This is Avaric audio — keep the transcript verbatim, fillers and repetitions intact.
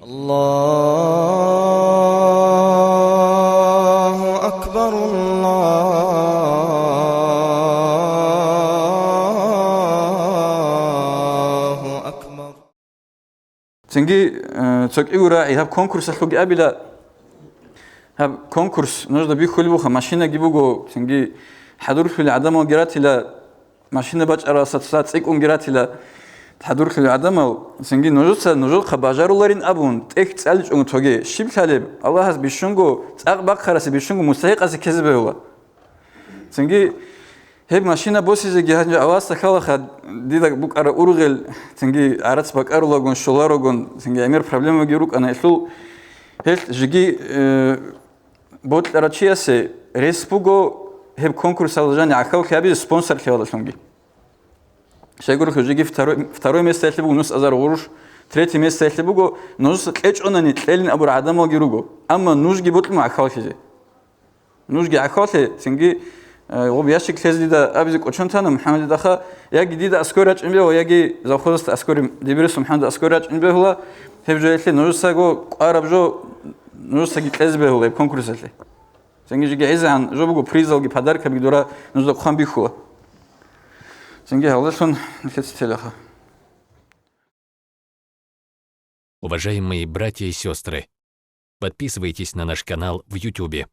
الله أكبر، الله أكبر. Цинги, э, цо кӀиго рагӀи гьаб конкурсалъулги абила, гьаб конкурс нужда бихьулеб буха, машинаги буго, цинги хӀадурлъулел гӀадамалги ратила, машина бачӀаралдаса цӀикӀкӀунги ратила хӀадурлъулел гӀадамал, цинги нужеца нужехъа бажаруларин абун, тӀехь цӀаличӀого тоге, щиб лъалеб, Аллагьас бищунго, цӀакъ бахъарасе бищунго мустахӀикъасе ккезе бегьула. Цинги гьеб машина босизеги гьанже Аллагьасда лъалаха, дида букӀараб ургъел, цинги гӀарац бакӀарулагун, щоларогун, цинги гӀемер проблемаги рукӀана гьелъул. Гьелъ жеги, э, бокьарав чиясе рес буго гьеб конкурсалда жани гӀахьаллъи гьабизе спонсорлъи гьавалалъунги. Щайгурелъул жеги второй, второй местаялъе буго нус азар гъурущ, третий местаялъе буго нужеца кьечӀонани кьелин абурал гӀадамалги руго, амма нужги бокьун гӀахьаллъизе. Нужги гӀахьаллъе, цинги, э, гъоб ящик лъезе дида абизе кӀочон тана, МухӀаммад дидаха, яги дида аскӀор рачӀун бегьула, яги завхозасда аскӀор, Дибирис МухӀаммадда аскӀор рачӀун бегьула, гьеб жоялъе нужецаго кӀвараб жо нужецаги кьезе бегьула гьеб конкурсалъе. Цинги жеги гӀезегӀан жо буго, призалги подаркабги дура нужда хъван бихьула. Цинги гьалдалъун нилъеца телаха. Уважаемые братья и сестры, подписывайтесь на наш канал в Ютубе.